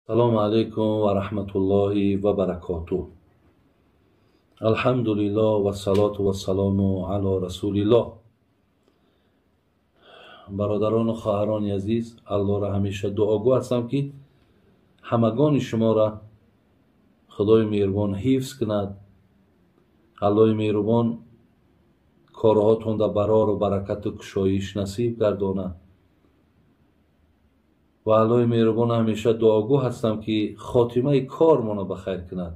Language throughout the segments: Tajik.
Салому алайкум ва раҳматуллоҳи ва баракотуҳ. Алҳамдулиллоҳ ва салоту ва салому ало расулиллоҳ. Бародарону хоҳарони азиз, Аллоҳро ҳамеша дуогӯ ҳастам, ки ҳамагони шуморо Худои меҳрубон ҳифз кунад. Аллоҳи меҳрубон корҳотонда барору баракату кушоиш насиб гардонад. Ва Аллоҳи меҳрубон ҳамеша дуогӯ ҳастам, ки хотимаи кормонро ба хайр кунад.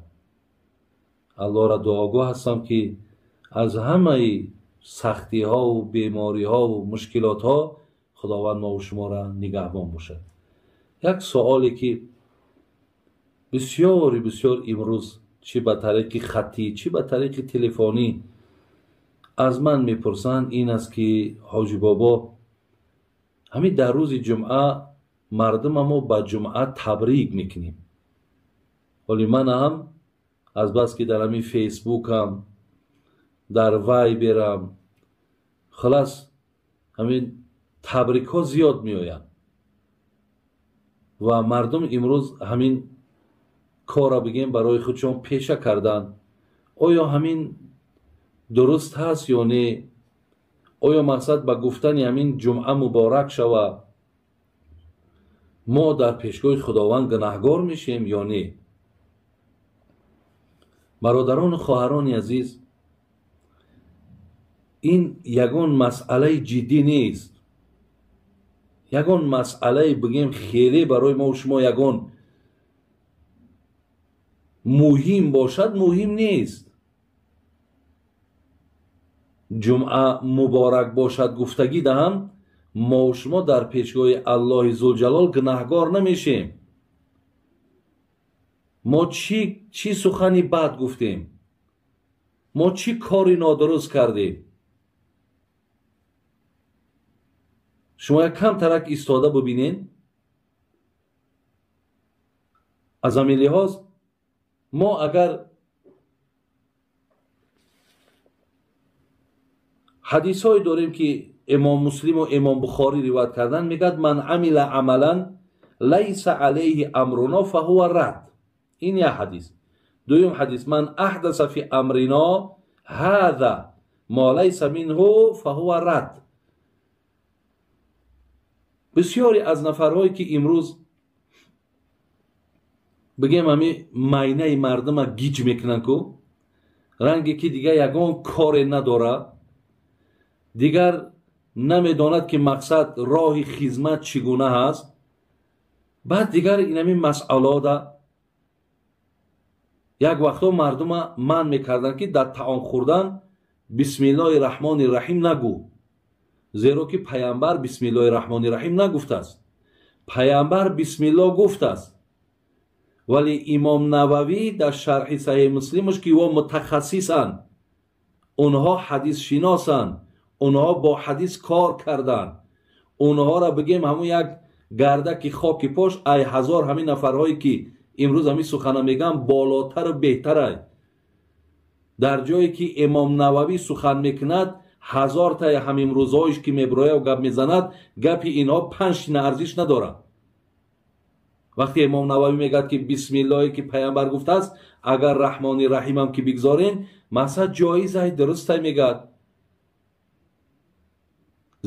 Аллоҳро дуогӯ ҳастам, ки аз ҳамаи сахтиҳову бемориҳову мушкилотҳо Худованд мову шуморо нигаҳбон бошад. Як суоле, ки бисёри бисёр имрӯз чӣ ба тариқи хаттӣ, чӣ ба тариқи телефонӣ аз ман мепурсанд, ин аст, ки ҳоҷи бобо, ҳамин дар рӯзи ҷумъа мардума мо ба ҷумъа табрик мекунем. Ҳоли ман ҳам азбаски дар ҳамин фейсбукам, дар вайберам, хулас ҳамин табрикҳо зиёд меоянд ва мардум имрӯз ҳамин корро бигем барои худшон пеша карданд. Оё ҳамин дуруст ҳаст ё не? Оё мақсад ба гуфтани ҳамин ҷумъа муборак шава мо дар пешгоҳи Худованд гунаҳгор мешем ё не? Бародарону хоҳарони азиз, ин ягон масъалаи ҷиддӣ нест. Ягон масъалае бигем хеле барои мо шумо ягон муҳим бошад, муҳим нест. Ҷумъа муборак бошад гуфтагӣ даҳам мо шумо дар пешгоҳи Аллоҳи Зулҷалол гунаҳгор намешем. Мо чӣ сухани бад гуфтем? Мо чӣ кори нодуруст кардем? Шумо як камтарак истода бибинед. Аз ҳамин лиҳоз мо агар ҳадисҳое дорем, ки имом Муслиму имом Бухорӣ ривоят карданд, мегӯяд: ман амила амалан лайса алайҳи амруно фаҳува рад. Ин як ҳадис. Дуюм ҳадис: ман аҳдаса фи амрино ҳаза мо лайса минҳу фаҳува рад. Бисёре аз нафарҳое, ки имрӯз бигем ҳамин майнаи мардума гиҷ мекунанд, ку ранге ки дигар ягон коре надорад, дигар намедонад, ки мақсад роҳи хизмат чӣ гуна ҳаст, баъд дигар инамин масъалода як вақтҳо мардума манъ мекарданд, ки дар таом хӯрдан бисмиллоҳи раҳмони раҳим нагӯ, зеро ки паямбар бисмиллоҳи раҳмони раҳим нагуфтааст. Паямбар бисмиллоҳ гуфтааст, вале имом Нававӣ дар шарҳи Саҳеҳи Муслимаш, ки ӯ мутахассисанд, онҳо ҳадисшиносанд, онҳо бо ҳадис кор карданд, онҳоро бигем ҳамун як гардаки хоки пош ай ҳазор ҳамин нафарҳое, ки имрӯз ҳамин сухана мегӯянд, болотару беҳтарай. Дар ҷое ки имом Нававӣ сухан мекунад, ҳазортаи ҳамимрӯзҳоиш ки мебирояв гап мезанад, гапи инҳо панҷ тина арзиш надорад. Вақте имом Нававӣ мегӯяд, ки бисмиллоҳе ки паямбар гуфтааст, агар раҳмони раҳимам ки бигзорен, мақсад ҷоизай, дурустай мегӯяд,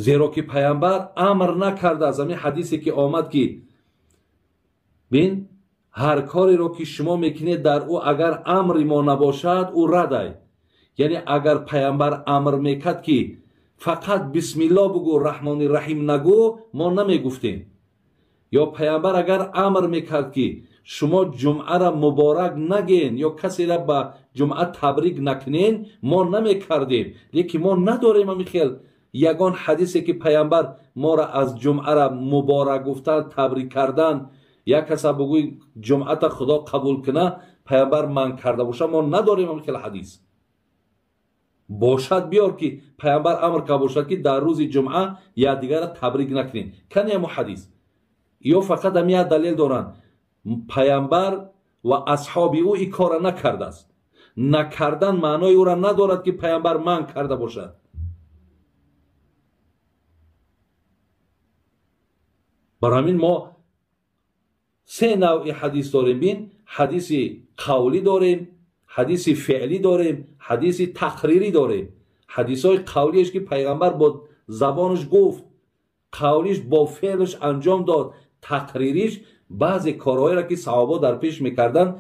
зеро ки паямбар амр накардааст. Ҳамин ҳадисе ки омад, ки бин, ҳар кореро ки шумо мекунед, дар ӯ агар амри мо набошад, ӯ радай. Яъне агар паямбар амр мекард, ки фақат бисмиллоҳ бугӯ, раҳмони раҳим нагӯ, мо намегуфтем. Ё паямбар агар амр мекард, ки шумо ҷумъаро муборак наген ё касеро ба ҷумъа табрик накунен, мо намекардем. Лекин мо надорем ҳамин хел ягон ҳадисе, ки паямбар моро аз ҷумъаро муборак гуфтан, табрик кардан, як каса бугӯй ҷумъата Худо қабул куна, паямбар манъ карда боша, мо надорем ҳамин хел ҳадис. Бошад биёр, ки паямбар амр карда бошад, ки дар рӯзи ҷумъа якдигарро табрик накунем. Кани ҳамун ҳадис? Ё фақат ҳам як далел доранд: паямбар ва асҳоби ӯ ин корро накардааст. Накардан маънои ӯро надорад, ки паямбар манъ карда бошад. Барои ҳамин мо Се навъи ҳадис дорем. Бин, ҳадиси қавлӣ дорем, ҳадиси феълӣ дорем, ҳадиси тақрирӣ дорем. Ҳадисҳои қавлиеш ки пайғамбар бо забонаш гуфт, қавлиш бо феълаш анҷом дод, тақририш баъзе корҳоеро ки саҳобо дар пеш мекарданд,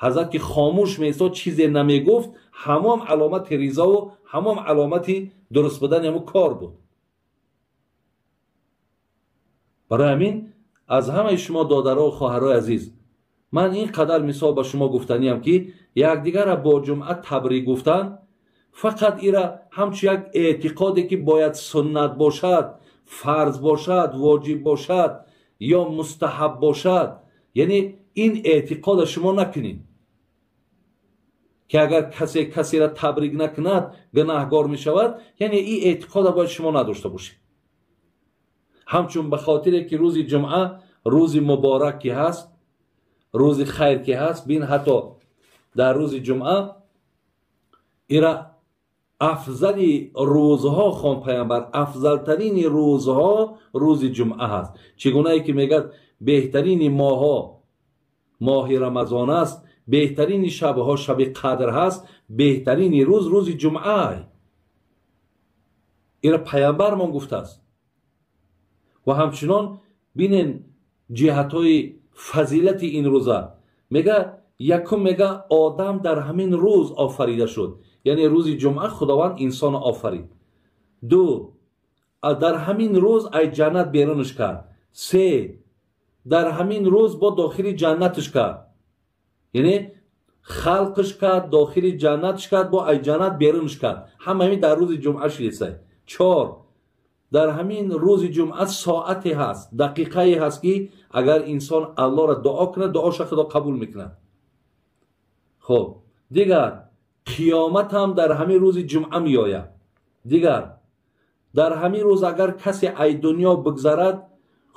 ҳазрат ки хомӯш меистод, чизе намегуфт, ҳамон аломати ризову ҳамон аломати дуруст будани ҳамон кор буд. Барои ҳамин аз ҳамаи шумо додаро ва хоҳарои азиз, ман ин қадар мисол ба шумо гуфтаниям ки якдигарро бо ҷумъа табрик гуфтан фақат ира ҳамчун як эътиқоде ки бояд суннат бошад, фарз бошад, воҷиб бошад ё мустаҳаб бошад, яъне ин эътиқода шумо накунед ки агар касе касеро табрик накунад гунаҳгор мешавад. Яъне ин эътиқода бояд шумо надошта бошед. Ҳамчун ба хотире ки рӯзи ҷумъа рӯзи муборак ки ҳаст, рӯзи хайр ки ҳаст, бин ҳатто дар рӯзи ҷумъа ира афзали рӯзҳо хон пайғамбар, афзалтарини рӯзҳо рӯзи ҷумъа ҳаст. Чӣ гунае ки мегӯяд беҳтарини моҳҳо моҳи рамазон аст, беҳтарини шабҳо шаби қадр ҳаст, беҳтарини рӯз рӯзи ҷумъа. Ира пайғамбармон гуфтааст. Ва ҳамчунон бинен ҷиҳатҳои фазилати ин рӯза. Мега якум, мега одам дар ҳамин рӯз офарида шуд, яъне рӯзи ҷумъа худованд инсонро офарид. Ду, дар ҳамин рӯз ай ҷаннат берунаш кард. Се, дар ҳамин рӯз бо дохили ҷаннаташ кард, яъне халқаш кард, дохили ҷаннаташ кард, бо ай ҷаннат берунаш кард. Ҳама ҳамин дар рӯзи ҷумъа шидесай. Чор, дар ҳамин рӯзи ҷумъа соате ҳаст, дақиқае ҳаст ки агар инсон аллоҳро дуо кунад, дуоша худо қабул мекунад. Хоб, дигар қиёмат ҳам дар ҳамин рӯзи ҷумъа меояд. Дигар дар ҳамин рӯз агар касе ай дунё бигзарад,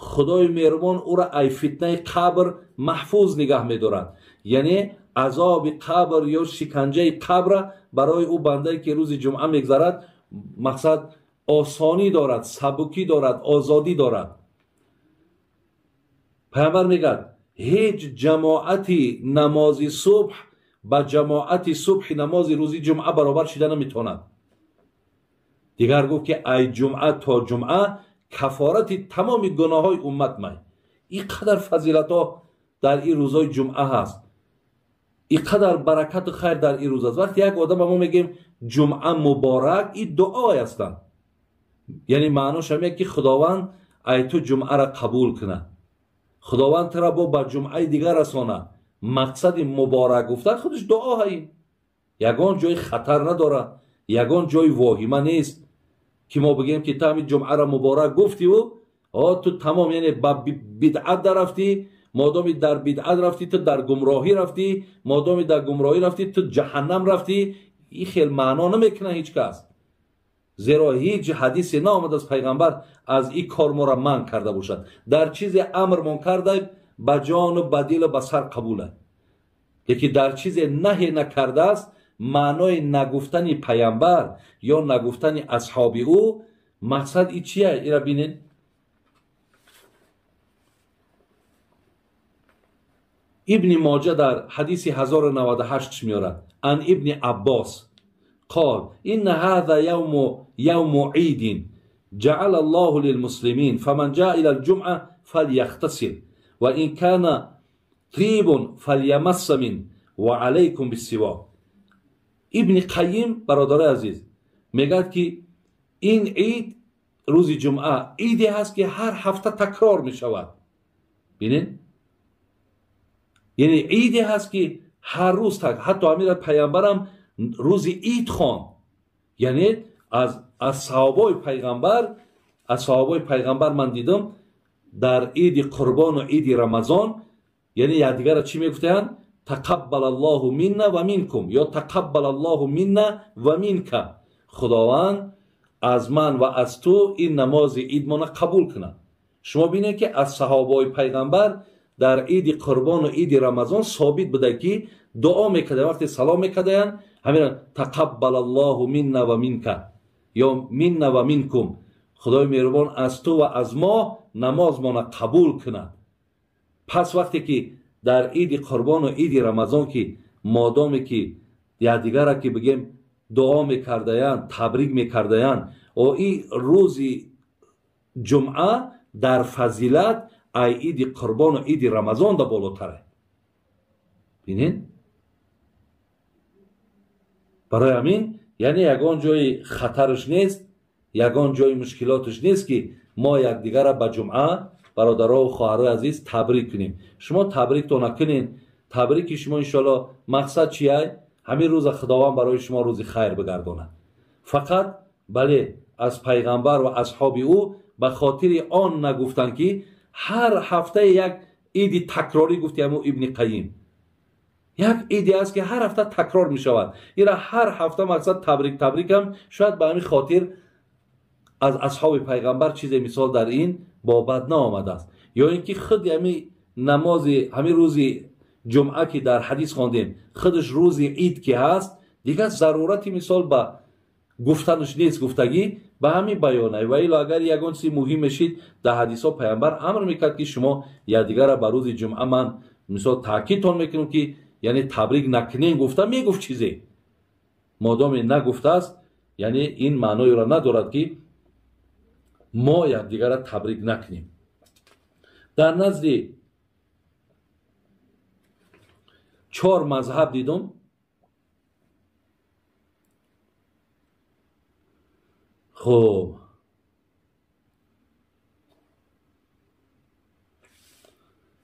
худои меҳрубон ӯро ай фитнаи қабр маҳфуз нигаҳ медорад, яъне азоби қабр ё шиканҷаи қабра барои ӯ бандае ки рӯзи ҷумъа мегзарад, мақсад осонӣ дорад, сабукӣ дорад, озодӣ дорад. Пайғамбар мегӯяд ҳеҷ ҷамоати намози субҳ ба ҷамоати субҳи намози рӯзи ҷумъа баробар шида наметавонад. Дигар гуфт ки ай ҷумъа то ҷумъа кафорати тамоми гуноҳҳои уммат май. Ин қадар фазилатҳо дар ин рӯзҳои ҷумъа ҳаст, ин қадар баракату хайр дар ин рӯз аст. Вақте як одам ба мо мегӯем ҷумъа муборак, ин дуое ҳастанд, яъне маънош ҳамея ки худованд ай ту ҷумъаро қабул кунад, худованд туро бо ба ҷумъаи дигар расонад. Мақсади муборак гуфтан худаш дуо ҳаин, ягон ҷои хатар надорад, ягон ҷои воҳима нест ки мо бигӯем ки ту ҳамин ҷумъаро муборак гуфтиву ту тамом, яъне ба бидъат дарафтӣ, модоми дар бидъат рафтӣ ту дар гумроҳӣ рафтӣ, модоми дар гумроҳӣ рафтӣ ту ҷаҳаннам рафтӣ. Ин хел маъно намекунад ҳеҷ кас, зеро ҳеҷ ҳадисе наомад аз пайғамбар аз ин кор моро манъ карда бошад. Дар чизе амрмон карда ба ҷону ба дилу ба сар қабулад, лекин дар чизе наҳе накардааст, маънои нагуфтани пайғамбар ё нагуфтани асҳоби ӯ мақсад и чия? Ира бинед, ибни Моҷа дар ҳадиси 1098 меорад: ан ибни Аббос قال إن هذا يوم عيد جعل الله للمسلمين فمن جاء إلى الجمعة فليغتسل وإن كان طيب فليمس منه وعليكم بالسواك. ابن قیم برادر عزیز میگه که این عید روز جمعه عیدی هست که هر هفته تکرار می شود. ببینید، یعنی عیدی هست که هر روز حتی امیر پیامبرم روز عید خواند، یعنی از صحابای پیغمبر، از صحابای پیغمبر من دیدم در عید قربان و عید رمضان، یعنی یکدیگر چی میگفتند؟ تقبل الله منا و منکم یا تقبل الله منا و منک، خداوند از من و از تو این نماز عید ما قبول کند. شما بینید که از صحابای پیغمبر در عید قربان و عید رمضان ثابت بوده که دعا میکردن، وقتی سلام میکردن همین تقبل الله منا و منک یا منا و منکم، خدای مهربان از تو و از ما نماز ما قبول کند. Пас вақте ки дар иди қурбону иди Рамазон ки модоме ки якдигара ки бигем дуо мекардаянд, табрик мекардаянд, о и рӯзи ҷумъа дар фазилат ай иди қурбону иди Рамазон да болотаре. Бинед, барои ҳамин яъне ягон ҷои хатарш нест, ягон ҷои мушкилоташ нест ки мо якдигара ба ҷумъа, бародарову хоҳарои азиз, табрик кунем. Шумо табрикто накунед, табрики шумо иншоалло мақсад чияй? Ҳамин рӯза Худованд барои шумо рӯзи хайр бигардонад. Фақат бале, аз пайғамбар ва асҳоби ӯ ба хотири он нагуфтанд ки ҳар ҳафтае як иди такрорӣ гуфти ҳамун Ибни Қайим. Як иде аст ки ҳар ҳафта такрор мешавад. Ира ҳар ҳафта мақсад табрик табрикам, шояд ба ҳамин хотир аз асҳоби пайғамбар чизе мисол дар ин бобат наомадааст. Ё ин ки худи ҳамин намози ҳамин рӯзи ҷумъа ки дар ҳадис хондем, худаш рӯзи ид ки ҳаст, дигар зарурати мисол ба гуфтанаш нест гуфтагӣ ба ҳамин баёна. Ва ило агар ягон чизи муҳим мешид, дар ҳадисҳо пайғамбар амр мекард ки шумо якдигарро ба рӯзи ҷумъа ман мисол таъкидтон мекунам ки яъне табрик накунен гуфта мегуфт чизе. Модоме нагуфтааст, яъне ин маъноеро надорад ки мо якдигарро табрик накунем. Дар назди чор мазҳаб дидум. Хуб,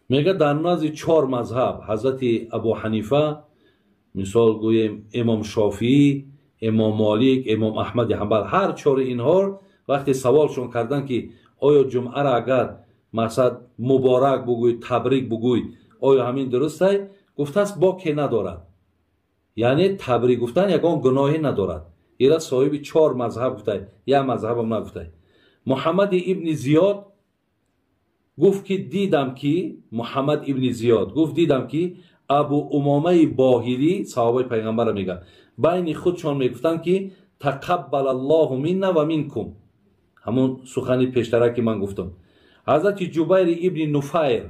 мега дар назди чор мазҳаб ҳазрати Абу Ҳанифа, мисол гӯем имом Шофиӣ, имом Молик, имом Аҳмади Ҳанбал, ҳар чори инҳо вақте саволшон карданд ки оё ҷумъаро агар мақсад муборак бугӯй, табрик бугӯй, оё ҳамин дурустай? Гуфтааст боке надорад. Яъне табрик гуфтан ягон гуноҳе надорад. Ира соҳиби чор мазҳаб гуфтай, як мазҳабам нагуфтай. Муҳаммади ибни Зиёд гуфт ки дидам ки Муҳаммад ибни Зиёд гуфт дидам ки Абу Умомаи Боҳилӣ, саҳобаи пайғамбарро мегӯяд, байни худшон мегуфтанд ки тақаббал аллоҳу минна ва минкум. Ҳамун сухани пештара ки ман гуфтам. Ҳазрати Ҷубайри ибни Нуфайр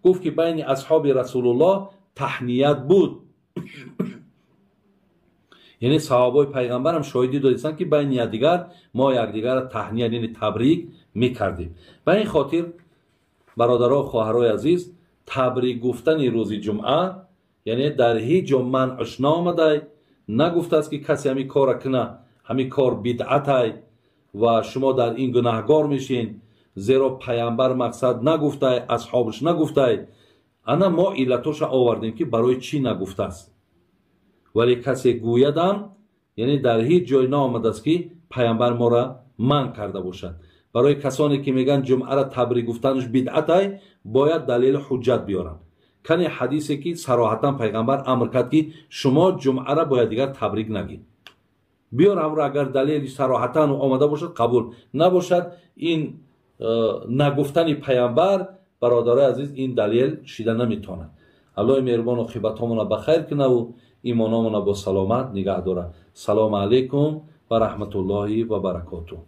гуфт ки байни асҳоби Расулуллоҳ таҳният буд. Яъне саҳобаи пайғамбарам шоҳидӣ додистанд ки байни якдигар мо якдигарро таҳният, яъне табрик мекардем. Ба ин хотир бародаро, хоҳарои азиз, табрик гуфтани рӯзи ҷумъа яъне дар ҳеҷ ҷо манъш наомадай, нагуфтааст ки касе ҳамин корра куна, ҳамин кор бидъатай ва шумо дар ин гунаҳгор мешин, зеро пайғамбар мақсад нагуфтай, асҳобаш нагуфтай. Ана мо иллатоша овардем ки барои чӣ нагуфтааст. Вале касе гӯядам, яъне дар ҳеҷ ҷой наомадааст ки пайғамбар моро манъ карда бошад. Барои касоне ки мегӯянд ҷумъаро табрик гуфтанаш бидъатай, бояд далели ҳуҷҷат биёранд. Кане ҳадисе ки сароҳатан пайғамбар амр кард ки шумо ҷумъаро бояд дигар табрик нагед. Биёр ҳамро агар далели сароҳатан омада бошад қабул, набошад ин нагуфтани пайғамбар, бародарои азиз, ин далел шида наметавонад. Аллоҳи меҳрубон оқибатҳомонро ба хайр кунаву имономонро бо саломат нигаҳ дорад. Салому алайкум ва раҳматуллоҳи ва баракотуҳ.